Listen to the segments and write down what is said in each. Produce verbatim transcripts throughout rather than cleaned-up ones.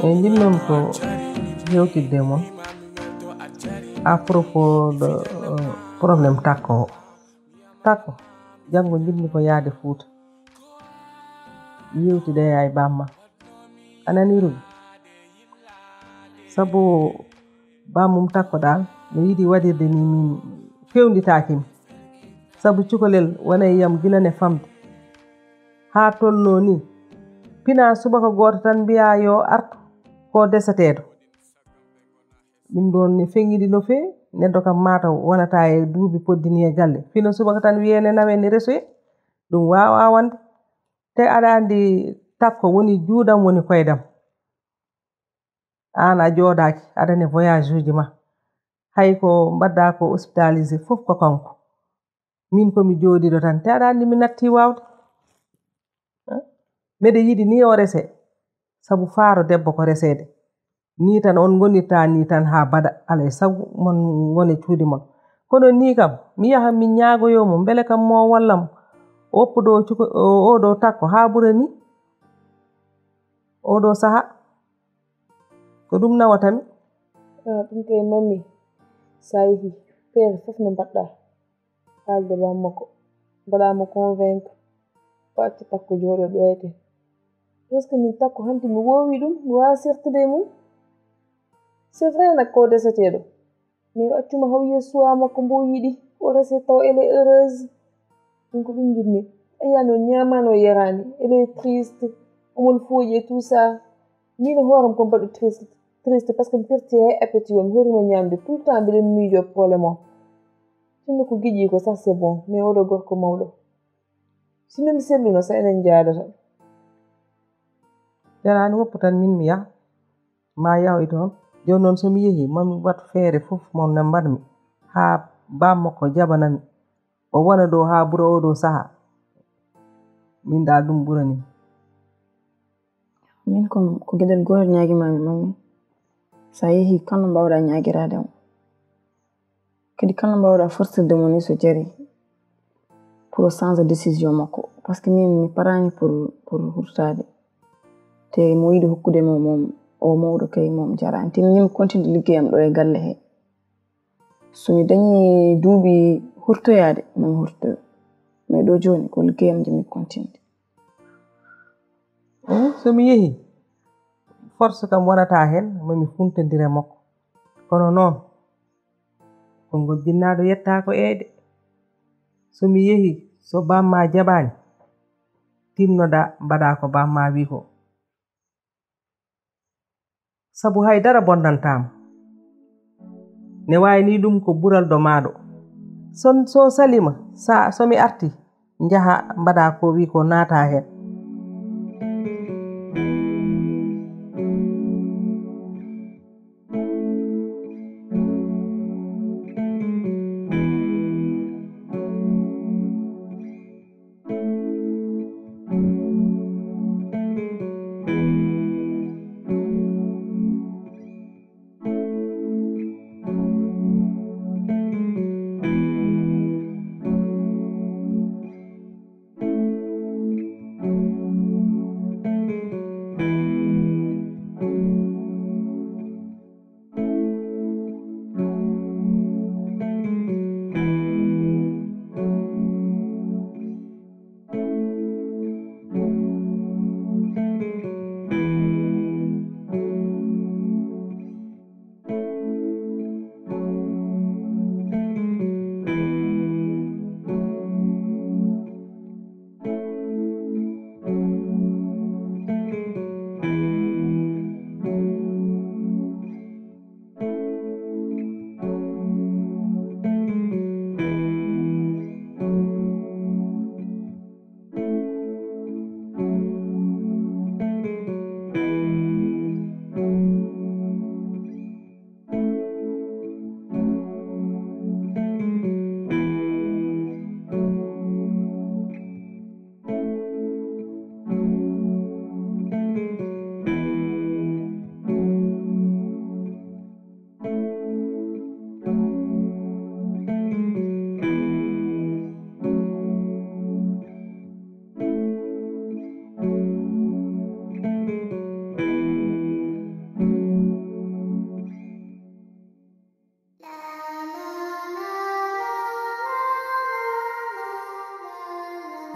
E njiɗ noon ko yewtidde e mon à propos de, euh, problème Takko o. Takko, janngo njiɗmi ko yahde Fuuta. Yewtida e ay bamma. A nanii, Rugi? Sabu bammum Takko dal no yiɗi waɗirde ni min fewnditaaki mi. Sabu cukalel wona e yam gila ne famde. Haa tolnoo ni, pina subaka gooto tan mbiyaa yo artu ko deseteeɗo. Ɗum ɗoon ne feŋŋiɗi no feewi, neɗɗo kam mataw wonata e duuɓi poddini e galle. Fino subaka tan wiyee ne nawe ne resoye, ɗum waawaa wonde. Te aɗa anndi Takko woni juudam woni koydam. Aan a jooɗaaki, aɗa ne voyage uji ma. Hay ko mbaɗɗaa ko hospitalisé fof ko kanko. Min ko mi jooɗiiɗo tan, te aɗa anndi mi nattii waawde. Eh? Mbeɗa yiɗi ni o rese, sabu faaro debbo ko reseede. Ni tan on ngonirta ni tan haa baɗa, alaa e sago mon ngone cuuɗi mon. Kono ni kam, mi yaha mi ñaagoyo mo, mbele kam mo wallam. Woppuɗo cuko, o, oɗo Takko haa ɓura ni. Oɗo saha, ko ɗum nawata mi. Ah, ɗum kay, mami, sa yehi, feere fof no mbaɗɗa. Haalde bammakko, mbaɗa mo convaincre, o acca Takko jooɗo ɗo ete. Parce que min Takko hanti mi woowi ɗum, mi waawa sertude e mum. C'est vrai nak ko deseteeɗo, mais o accuma hawye suwa makko mbo yiɗi, o rese taw elle est heureuse. Ɗum ko ɗum njiɗmi. A yiya no ñaama no yaraani, elle est triste, omon fooƴi et tout ça. Min e hooram ko mbaɗu triste, triste parce que mi perti hay appétit o, mi horima ñaamde tout le temps mbiɗen miijo problème o. Sinno ko giƴi ko sax c'est bon, mais oɗo gorko mawɗo. Sinno mi selluno sa enen njaadata. Jaraani, woppu tan min mi yaha, ma yahoy toon. Jooni noon so mi yehii, mami waɗ feere fof mo na mbaɗmi haa bammakko jaɓana mi. O wona ɗo haa ɓura oɗo saha. Min dal ɗum ɓurani mi. Min ko, ko geɗel gootel ñaagimami, mami. Sa yehii, kala no mbawɗa ñaagiraade mo. Kadi kala no mbawɗa forcirde mo ni so jari pour o change décision makko. Parce que min mi paraani pour, pour hurtaade. Te mo yiɗi hokkude mo moom, o mawɗo kay moom jaraani. Te min mi continue liggeyam ɗo e galle he. So mi dañi duuɓi hurtoyaade, mami hurtoyo. Mais ɗo jooni ko liggeyam njiɗmi continue. Oh, so mi yehii, force kam wonata heen, mami funtondire makko. Kono noon, konngol jinnaaɗo yettaa ko eeyde. So mi yehii, so bamma jaɓaani, tinnoɗa mbaɗa ko bamma wi ko. Sabu hay dara bonnantaa mo. Ne waawi ni ɗum ko ɓural ɗo maaɗo. So, so salima, sa, so mi arti, njaha mbaɗa ko wi ko naata heen.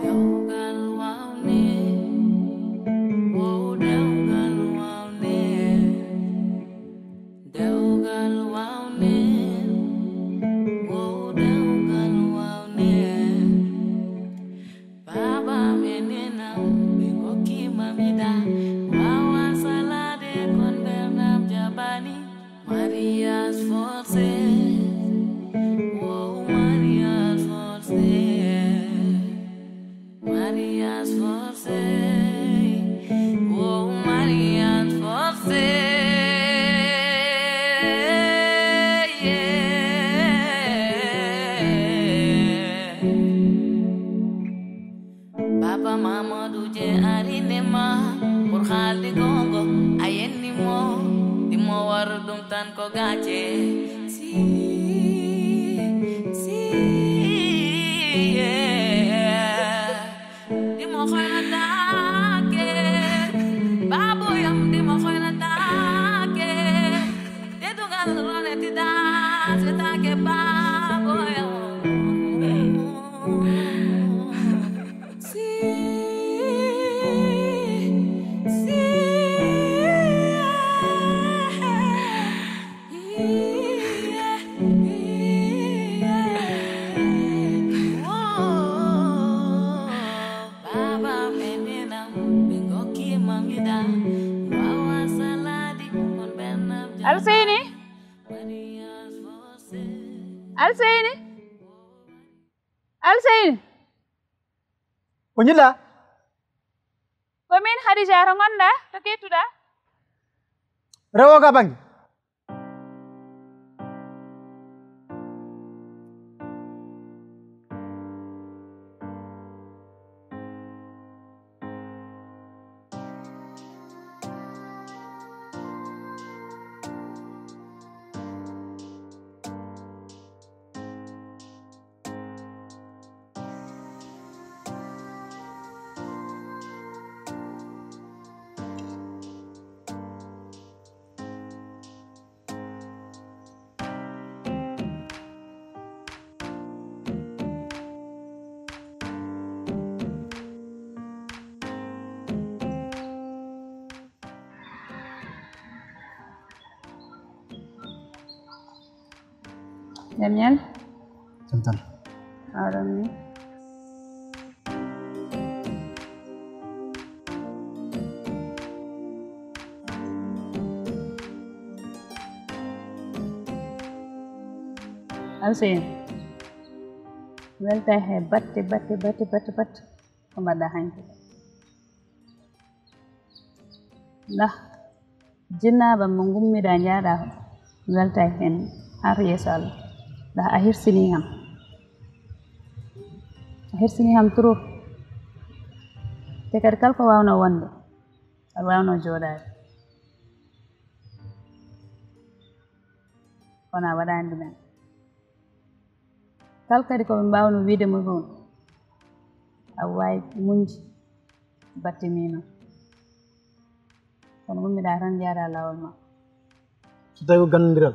Dewgal wawne, wow, dewgal wawne, dewgal wawne, wow, dewgal wawne. Baba menena, ɓe kokki ma mi da, wawa salade kon Bernard Jabani. Mariage forcé, wow, mariage forcé, mariage forcé, wow, mariage forcé, yeah. Baba Mamadou je arine ma pour haldi gongo, a yenni mo, dimo waru ɗum tan ko gace. Si, si, yeah. Dimo hoynatake, babu yam dimo hoynatake. Dedugal ronetida, setake babu yam. Si, si, yeah, yeah, yeah. Whoa. Baba menena, ɓe kokki ma mi da, wawa salade kon Bernard Jabani. Alseyni? Alseyni? Alseyni? O ñilla? Ko min Khadija, to ngonɗa? To kettuɗa? Rewo ka bangi. Daniel? Tonton. Aɗon ni? Alseyni, welta he batte, batte, batte, batte, batte. Ko mbaɗɗa hanki? Ndah, jinnaaba mo ngummiɗa njaaɗa ko, mi weltay heen har yeeso Allah. Ndah a hirsini kam. A hirsini kam trop. Te kadi kala ko waawno wonde, aɗa waawno jooɗaade. Kono a waɗaani ɗum en. Kala kadi ko ɓe mbaawno wiyde mo ɗum, a waawi muñde, batte mino. Kono ummiɗa tan, njaaɗa laawol ma. So tawi ko ganndiral,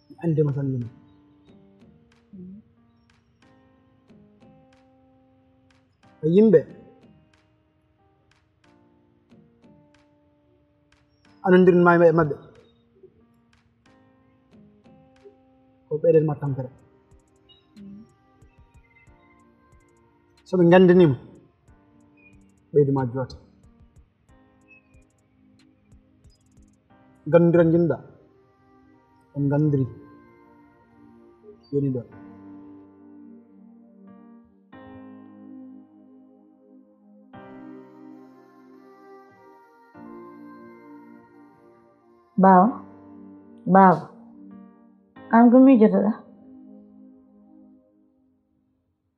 mi anndi ma tan yimɓe. Mm. Ko yimɓe anondirin ma e maɓɓe, ko ɓeyden ma tampere. So ɓe nganndiniima, ɓeydu ma joote. Ganndira njiɗɗa, on nganndiri, yoni ɗo. Baaba, baaba, aan ko miijotoɗaa?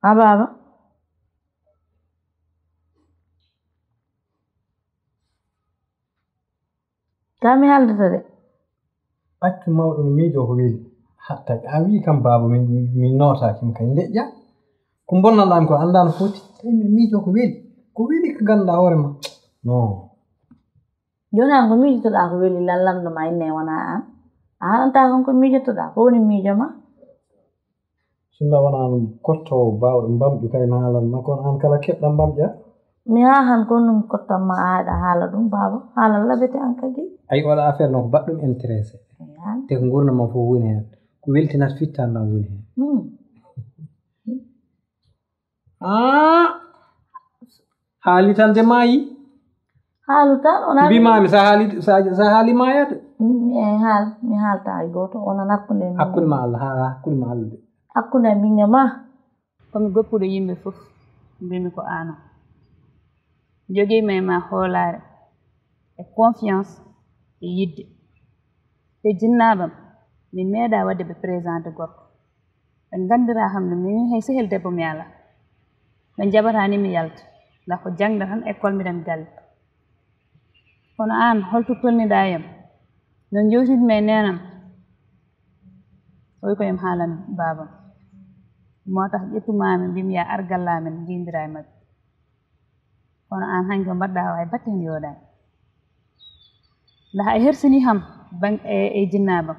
A baaba? Ka mi haaldata de. Accu mawɗo no miijoo ko weli. Hatta a wii kam baaba, mi, mi, mi nootaaki mo kay ndeƴƴa. Ko mbonnaɗaa mi ko anndaa no foti. Tawi mi miijoo ko weli. Ko weli ko ngannduɗaa hoore ma. Non. Jooni aan ko miijotoɗaa ko weli lallamɗo ma inne wonaa aan. A haalantaa kon ko miijotoɗaa, ko woni miijo ma? Tunda wona an kottoowo baawɗo mbamƴu kay mi haalan ma, kono an kala keɓɗa mbamƴa. Mi haa han kon ɗum kottan ma aɗa haala ɗum, baaba. Haala labete an kadi. Ay, oɗa affaire noon ko baɗɗum intéressé. Te ko nguurndam ma fof woni heen. Ko weltinat fittan ɗam woni heen. Hmm. Ah! Haali tan de maayi. Haalu tan, on a Mbi maami sa haali, sa, sa haali maayade. Mi haal, mi haalta hay gooto, onon hakkunde min. Hakkunde ma Allah, ha, hakkunde ma Allah de. Hakkunde min e ma. Ko mi goppuɗo yimɓe fof, mbimi ko aan o. Jogiima e ma hoolaare, e confiance, e yidde. Te jinnaaɓam, mi meeɗa waɗde ɓe présenté gorko. Ɓe nganndiraa kam no mi hay sehil debbo mi alaa. Ɓe njaɓataa ni mi yalta, ndax ko jaŋde tan école mbiɗen galle. Kono aan, holto tolniɗaa e am? No njowtidmi e neenam? O wi ko em haalan baabam. Moo tax ƴettumaami, mbimi yaa ar galla amen, njiyndiraa e maɓɓe. Kono aan, hanki ko mbaɗɗaa o, hay batte heen yooɗaani. Ndax a hersini kam ban-, e, e jinnaabam.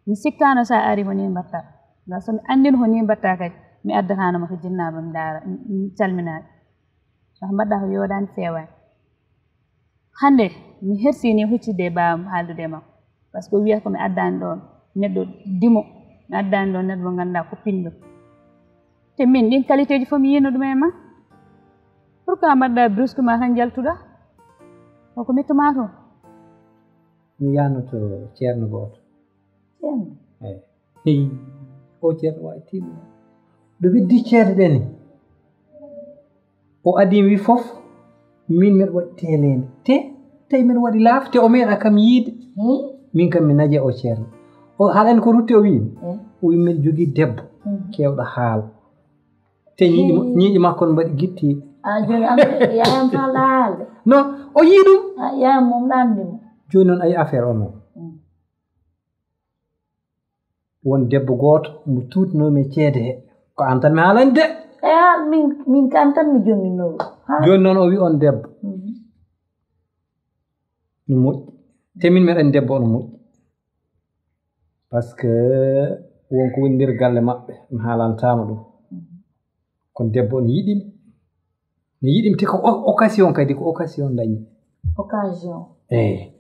Mi sikkaano so a ari ko nii mbaɗtaa. Ndax so mi anndino ko nii mbaɗtaa kadi, mi addataano ma ko jinnaabam, ndaara, mi, mi calminaade. Ndax mbaɗɗaa ko yooɗaani, feewaani. Hannde, mi hersini huccitde e baabam haaldude e makko. Par ce que o wiyata ko mi addaani ɗoon neɗɗo dimo, mi addaani ɗoon neɗɗo mo ngannduɗaa ko pinɗo. Te min, ɗin qualité ji fof mi yiino ɗum e ma. Pourquoi mbaɗɗaa brusquement tan njaltuɗaa? O ko mettumaa toon? Mi yahno to ceerno gooto. Ceerno? Eey. Hey, o ceerno waɗi timmi. Ɗo weddi ceede ɗe ni. O adi mi fof, min mbeɗa waɗi teeleende. Te, tawi mbeɗa waɗi laaf, te o meeɗa kam yiide. Hmm? Min kam mi naje o ceerno. O haalani ko rutti o wiimi. Hmm? O wiimi mbeɗa jogii debbo, hmm, keewɗo haala. Te ñiiƴe ma-, hmm, ñiiƴe makko no mbaɗi gitti. A jooni an yayam falɗa haalde. No, o yii ɗum. A yayam mum ɗa anndi mo. Jooni noon ayi affaire o noon. Hmm. Won debbo gooto mo tuutnoomi e ceede he. Ko aan tan mi haalani de. Eya, min, min ko aan tan mi jonnginoomi. Ha? Jooni noon o wi on debbo. Mhm. No moƴƴi. Te min mbeɗa anndi debbo o no moƴƴi. Par ce que won ko woni nder galle maɓɓe, mi haalantaama ɗum. Mhm. Kono debbo o no yiɗi mi. Mi yiɗi mi te ko o-, occasion kadi, ko occasion dañmi. Occasion. Eey.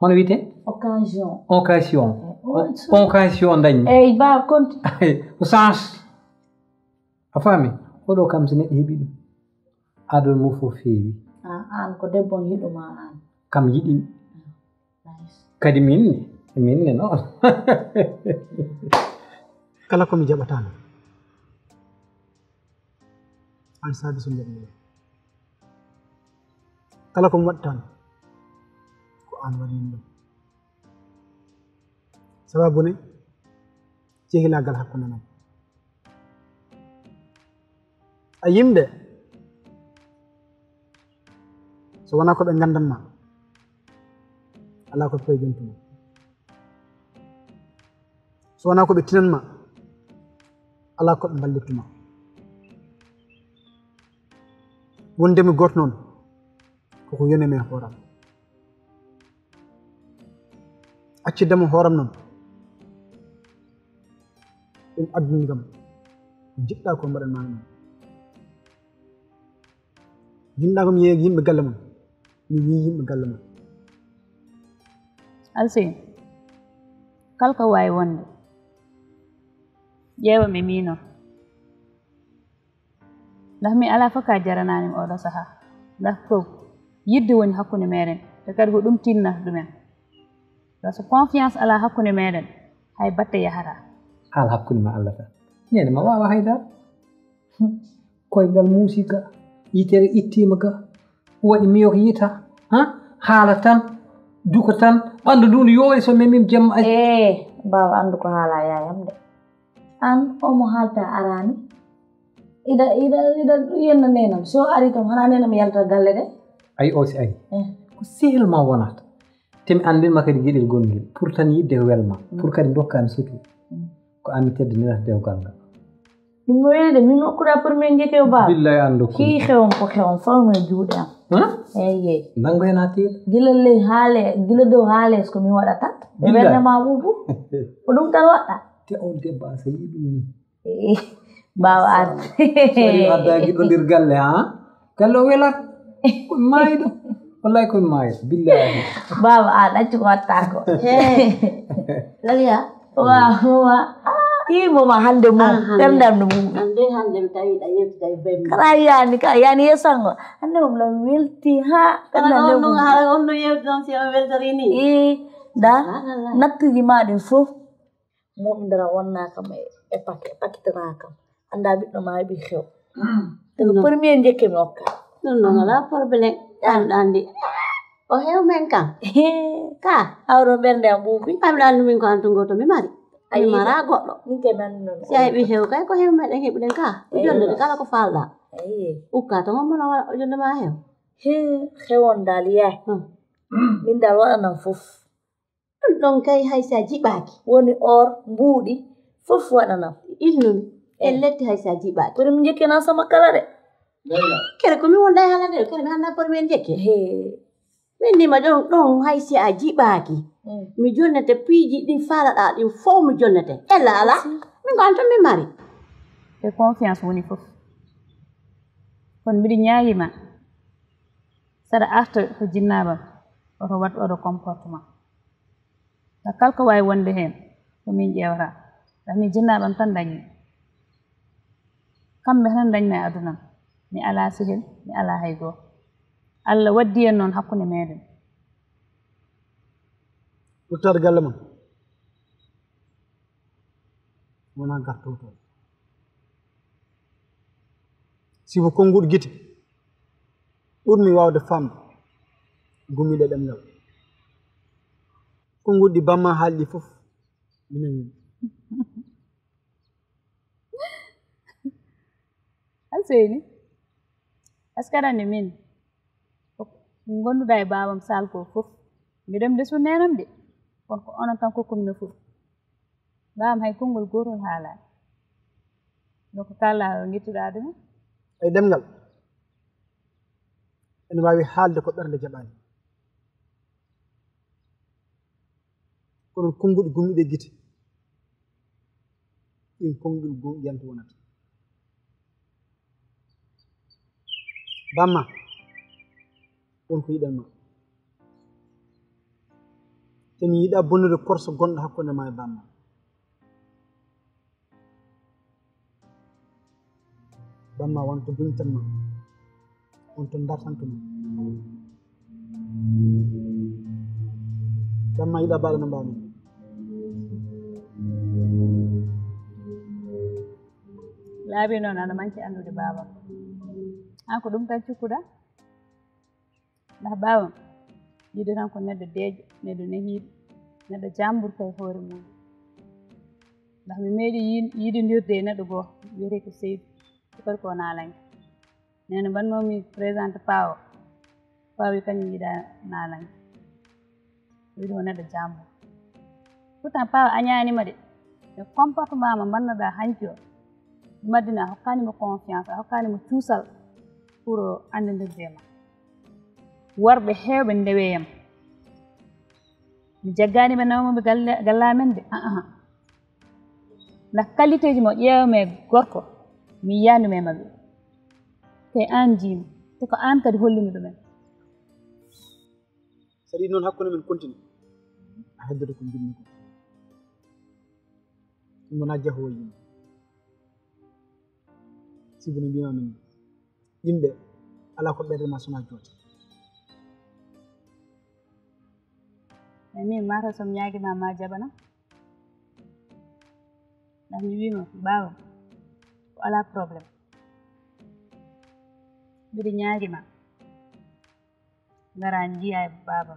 Hono wiyetee? Occasion. Occasion. Eey, o-, o-, occasion dañmi. Eey, ba konti. Ko chance. A faami? Oɗo kam so neɗɗo heɓi ɗum, aduna mum fof feewi. A, aan ko debbo on yiɗuma aan. Kam yiɗi mi. Nice. Kadi min ne, min ne noon. Kala ko mi jaɓataano, aan saabi so mi waɗi ɗum. Kala ko mi waɗtaano, ko aan waɗi min ɗum. Sababu ne, cehilaagal hakkunde men. A yimɓe, so wonaa ko ɓe nganndan ma, alaa ko ɓe peejontuma. So wonaa ko ɓe tinan ma, alaa ko ɓe mballittu ma. Wondemi gooto noon, koko yonemi e hooram. Accidde mo hooram noon, ɗum addani kam ko njiɗɗa ko mbaɗan ma ɗum. Njiɗɗa ko mi yeeyi yimɓe galle mon, mi yii yimɓe galle mon. Alsey, kala ko waawi wonde, ƴeewa mi miino. Ndax mi alaa fof ka jaranaani mi oɗo sahaa. Ndax ko yidde woni hakkunde meɗen, te kadi ko ɗum tinnata ɗumen. Par ce que confiance alaa hakkunde meɗen, hay batte yahataa. Haal hakkunde ma Allah tan. Neene ma waawa haydara. Koyngal muusi ka, yitere ittiima ka, waɗi miyo ko yita. Ha? Haala tan, duko tan, ɓanndu ndu no yoori so memim jemma ay. Ee, mbaawa anndu ko haala yaayam de. Aan, o mo haalta araani. Iɗa, iɗa, iɗa yenna neenam. So ari kam, hana neenam yalta galle de? Ay, o si ari. Eh. Ko sehil ma wonata. Te mi anndin ma kadi geɗel gongel. Pour tan yiɗde ko welma. Mm. Pour kadi dokka mi sutu. Mm. Ko aan mi teddinirata dewgal ngal. Ɗum no weli de, min okkuɗa premier njeke o baa. Billahi anndu ko. Hii xewon ko xewon, fawno e juuɗe am. Ha? Eyi, eyi. Nanngu heen haa tiiɗa. Gila ley haa le-, gila dow haa lees ko mi waɗata. E Billahi. Ɓernde ma ɓuuɓu. Ko ɗum tan waɗɗa. Te on debbo a so yiɗum ni. Baaba an. So ari adda giɗo nder galle ha. Galle o welat. Ko maayiɗo. Wallahi ko maayiɗo. Billahi. Baaba an accu ko watta ko. Laliya. Wa wa. Imo ma hande mo. Ɓerdam no mum. Ande hande mi tawi da yewti tawi bem. Kala yani ka yani yesango. Hande mo la welti ha. Kala on no hala on no yewti don si on weltori ni. Eh da. Nattuji ma ɗin fof. Moɓidara wonnaa kam e e pake e pakitana kam. Anndaa ɓiɗɗo maa heɓi xew. Ɗum ko premier njekke mi okka. Ɗum noon alaa problème. An anndi o hew men kam. Ka awro ɓernde am ɓuuɓi. Pamɗa anndi min ko an tungo to mi mari. Mi mara goɗɗo. Min ke men non. Si a heɓi hew kay ko hew meɗen heɓuɗen ka. Ko jonnde kala ko falɗa. Ukka to ngommono o jonnde ma hew. He hewon dal yaay. Min dal waɗanan fof. Ɗum ɗon kay hay si a jiɓaaki. Woni or mbuuɗi fof waɗanam. Innumi e letti hay si a jiɓaaki. Kono mi jekkina sama kala de. Kere ko mi wonda e halande kere mi hannda por men jekke. Min nima ɗon ɗon hay si a jiɓaaki. Mi jonnete piiji ɗi faalaɗa ɗin fof mi jonnete ella ala. Min ko an tan mi mari. E confiance woni fof. Kono mbiɗi ñaagima saɗa arta ko jinnaabam oto waɗ oɗo comportement. Nde kala ko waawi wonde heen ko min ƴeewata. Ndax min jinnaaɓe am tan ndañmi. Kamɓe tan ndañmi e aduna am. Mi alaa sehil, mi alaa hay gooto. Allah waddi en noon hakkunde meeɗen. Ruttaade galle mon wonaa gartooto. Sibu konnguɗi gite ɓurmi waawde faamde gummiiɗe ɗemngal. Konnguɗi ɗi bamma haalɗi fof mi nani. Alseyni est-ce que aɗa anndi min ko ngonduɗa e baabam sal ko fof mbiɗa mi lesu nenam de kono ko onon tan kokkumno fof. Baam hay konngol gootol haalaani. Ɗo ko kaalɗaa ɗo ngettuɗaa ɗum? Ay ɗemngal ene waawi haalde ko ɓernde jaɓaani. Kono konnguɗi gummiiɗe gite ɗin konngol gumɗiyante wonata. Bamma won ko yiɗan ma. Te mi yiɗa bonnude korso gonɗo hakkunde ma e bamma. Bamma won to buñtan ma won to dartanto ma. Bamma yiɗa baɗa no mbami. Laabi noon aɗa manki anndude baaba. An ko ɗum tan cukkuɗa. Ndax baawam yiide tan ko neɗɗo deeƴo, neɗɗo nehiiɗo, neɗɗo jaamburko e hoore mum. Ndax mi meeɗi yiin- yiidondirde e neɗɗo gooto wiyetee ko Seydu, ko kadi ko naalanke. Nene mbannomi présente paawo, paawi kañum yiɗa naalanke. Wiɗo neɗɗo jambo. Pourtant paawa añaanima de. E comportement mo mbannoɗa hanki o. Maddina a hokkani mo confiance, a hokkani mo cuusal pour o anndindirde e ma. Worɓe heewɓe ndeweyam. Mi jaggani ɓe nawmoɓe galle galla men de. Aa. Nda qualité ji mo ƴeewmi e gorko mi yiyandu e maɓɓe. Te an jiimi. Te ko an kadi hollimi ɗumen. So ɗi noon hakkunde men continue a heddoto ko mbinmi ko ɗum wona jahoowo yimɓe. Sibu no mbima min yimɓe ala ko ɓerde ma sona joote. E min mata som ñaagima ma jaɓana. Ndax mi wima baaba ko ala problème. Mbiɗa ñaagima ngara njiya e baaba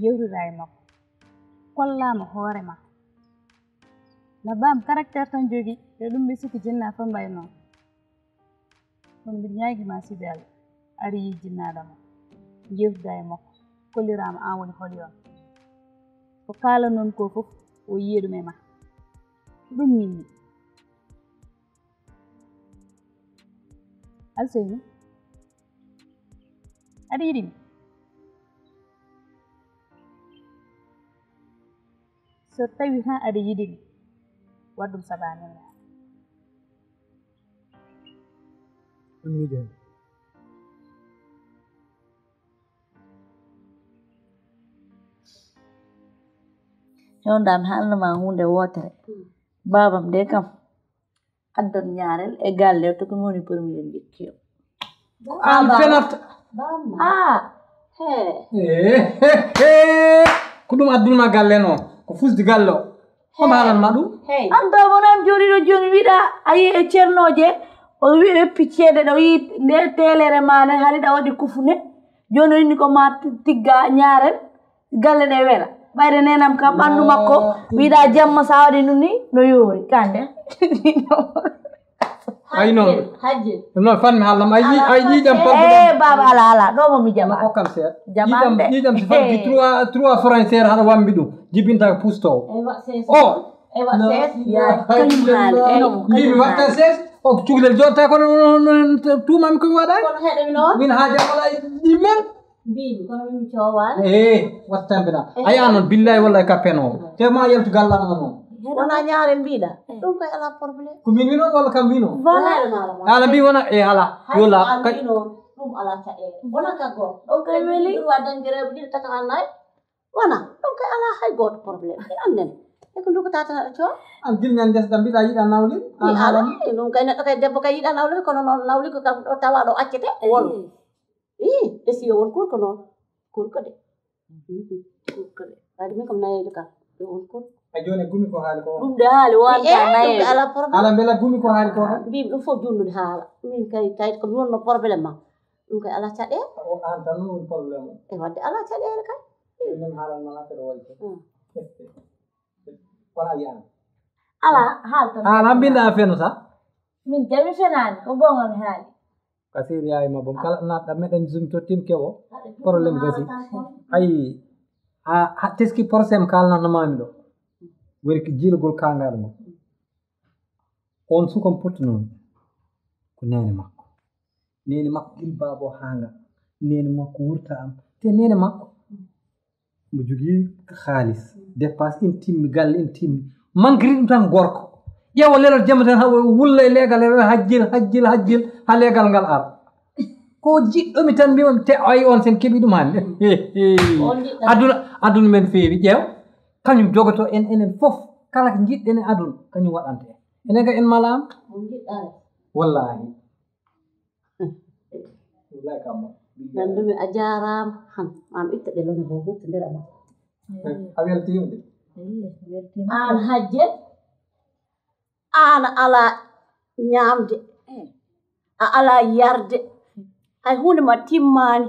yewtida e makko kollama hoore ma. Na baam caractère tan jogi e ɗum ɓe sikki jinna fof mbay noon. Kono mbiɗa ñaagi ma sibe Allah ari yi jinnaɗo ma yewtida e makko kollirama an woni holi on. Ko kala noon ko fof o yiye ɗum e ma. Ɗum minni. Alseyni aɗa yiɗi mi? So tawi tan aɗa yiɗi mi Waɗ ɗum sabaani. Ɗum miijo hen. Hewndam haalnoma hunde wootere. Babam de kam addon ñaarel e galle o to ko mi woni premier njekki o. An fenat. Ah, Ko ɗum addunma galle no? Ko fusde galle o. Ko mbaɗanma ɗum? An baba noon jooni ɗo jooni wiɗa a yi e ceernooje o wi ɓe picceede ɗo yi nde teelere ma ne hari ɗa waɗi kufune. Jooni o inni ko ma tigga ñaarel galle ɗe wela. Ɓayde nenam kam ɓanndu makko wiɗa jamma sa waɗi ɗum ni no yoori kande. Ay noon. Hajji. Noon fanmi haallam ay yi ay ƴiƴam palduɗo. Eh baba ala ala ɗo mo mi jama. Okkam seeɗa. Jamande. Ƴiƴam so fanti trois trois francs seeɗa haɗa wambi ɗum jibinta ko pusto. E wa ses. Oh. E wa ses. Ya kañum haali. Mbimi watta ses o cukalel jotta kono tumami komi waɗani. Kono heɗemi noon. Min haaja wala ɗimmel. Mbimi kono min mi coowani. E watta tampina a yiya noon billahi wallahi kappeno te ma yaltu gallama noon. Wona ñaare mbiɗa. Ɗum koye ala problème. Ko min wino walla kam wino? Voilà. Ala mbi wona e ala yola. Ɗum ala caɗeele wona ka goto ɗum kay weli droit dañde rewɓe ɗiɗi tata annayi. Wona ɗum kay ala hay goto problème e annen. E ko dugata tan aɗa coo. An gilñan ndesɗa mbiɗa yiɗa nawlin an Ala haalama. Ɗum kay neɗɗo kay debbo kay yiɗa nawlin kono noon nawli ko kam ɗo tawa ɗo accete won. I e si yo won kurko noon. Kurko de. Kurko de. Kadi min kam nayeejo kam yo won kurko. A joni gumi ko haali ko. Ɗum de haali wonta nayeejo. Ala mbela gumi ko haali ko. Mbimi ɗum fof junnude haala min kay tawi ko mi wonno problème ma. Ɗum kay ala caɗeele. O an tan woni problème o. E wadde ala caɗeele kay. Min haalan ma affaire o wayi ko. Wala yiyani. Ala haaltan. An an mbinda a feno sa. Min jami fenaani ko bonga mi haali. Kasiri yayi ma bom kala natɗa meɗen zumi tottin kewo. Problème gasi. Ayi a teski procès mo kalnatno mami ɗo. Woni ko jiilogol kangaɗo mo. On sukam pottunomi ko nene makko. Nene makko gil babo hanga. Nene makko wurta am te nene makko. Mo jogii haalis dépense ina timmi galle ina timmi. Mankiri ɗum tan gorko ƴeewa lelal jamma tan hawa wulla e leegal e hajjil hajjil hajjil ha leegal ngal ara. Ko jiɗɗomi tan mbimami te ayi on sen keɓi ɗum hannde. Aduna aduna men feewi ƴeew. Kañum jogoto en enen fof kala ko jiɗɗen e aduna kañum waɗante en enen ka en malaama. Wallahi. Nandumi a jaaraama han an itta ɗe lona bo huttondira ma. A weltiima de. An hajje an ala ñaamde a ala yarde hay hunde ma timmaani.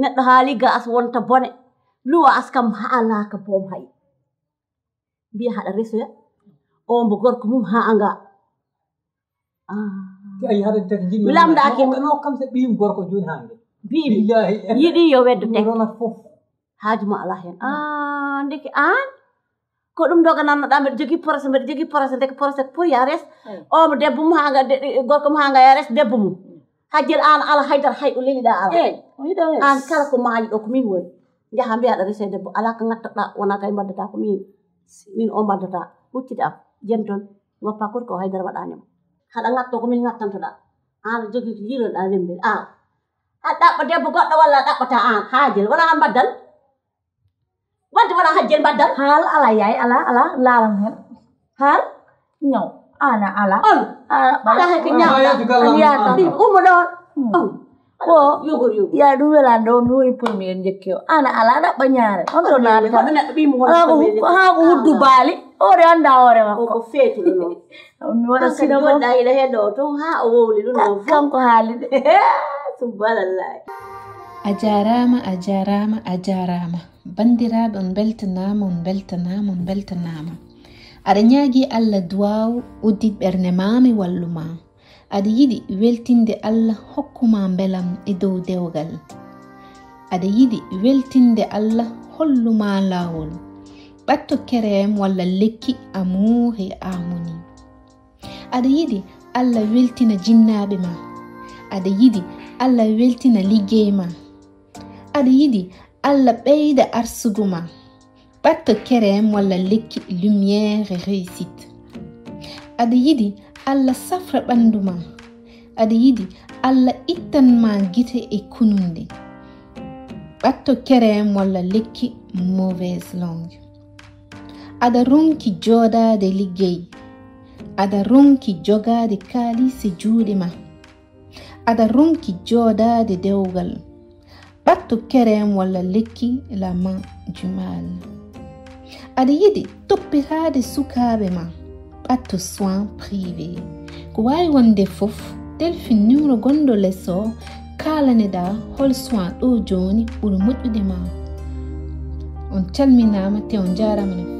Neɗɗo haali gas wonta bone luwa askam haalaaka boom hay. Mbiya haɗa resoya o mbo gorko mum ha anga. Te ayi haɗa tati jimmi. Mi lamdaki mo. No kam se ɓiyum gorko joni hande. Billahi. Yiɗi yo weddo tek. Rona fof. Haaju ma ala hen. Ah ndeke an ko ɗum doganannoɗa mbeɗa jogii procès mbeɗa jogii procès ndeke procès pour ya res. O mo debbo mum ha nga gorko mum ha nga ya res debbo mum. Hajjel an ala haydara hay o leliɗa ala. An kala ko maayi ɗo ko min woni. Jaha mbiyaɗa rese debbo ala ko gattoɗa wona kay mbaddata ko min. Min o mbaddata huccide am jen toon goppa kori ko haydara waɗanima. Haɗa gatto ko min gattantoɗa. An aɗa jogii ko jiiloɗa lembel an. A ɗaɓɓa debbo goɗɗo walla a ɗaɓɓata an haajel wona an mbaddal. Wadde wona hajjel mbaddal. Haal ala yaay ala ala laalan hen. Haal ñaw ana ala. On ala hay ko ñaw. An yaata. Ummo ɗon. Ko yogor yogor ya ɗum welande o mi woni premier njekki o ana ala ɗaɓɓa ñaare on to naata. Haa ko huddu baali. Oɗo annda hoore makko. Ko feetuɗo noon. Mi waɗa sino mo. Ila heɗo o tun haa o wowli ɗum noon fof. Kanko haali de. Subhanallah. A jaaraama, a jaaraama, a jaaraama. Banndiraaɓe, on mbeltanaama, on mbeltanaama, on mbeltanaama. Aɗa ñaagii Allah duwaaw, uddit ɓernde maa, mi wallu maa. Aɗa yiɗi weltinde Allah, hokku maa mbelam e dow dewgal. Aɗa yiɗi weltinde Allah, hollu maa laawol. Ɓatto kerem walla lekki Amour et Harmonie. Aɗa yiɗi Allah weltina jinnaaɓe ma. Aɗa yiɗi Allah weltina liggey ma. Aɗa yiɗi Allah ɓeyda arsugu ma. Ɓatto kerem walla lekki Lumière et Réussite. Aɗa yiɗi Allah safra ɓanndu ma. Aɗa yiɗi Allah ittan ma gite e kununɗe. Ɓatto kerem walla lekki mauvaise langue. Aɗa ronki jooɗaade liggey. Aɗa ronki jogaade kaalis e juuɗe ma. Aɗa ronki jooɗaade dewgal. Ɓatto kerem walla lekki la main du mal. Aɗa yiɗi toppitaade sukaaɓe ma. Ɓatto soin privé. Ko waawi wonde fof, telfin numéro gonɗo les o, kaalaneɗaa hol soin ɗo jooni ɓuri moƴƴude ma. On calminaama te on njaaraama no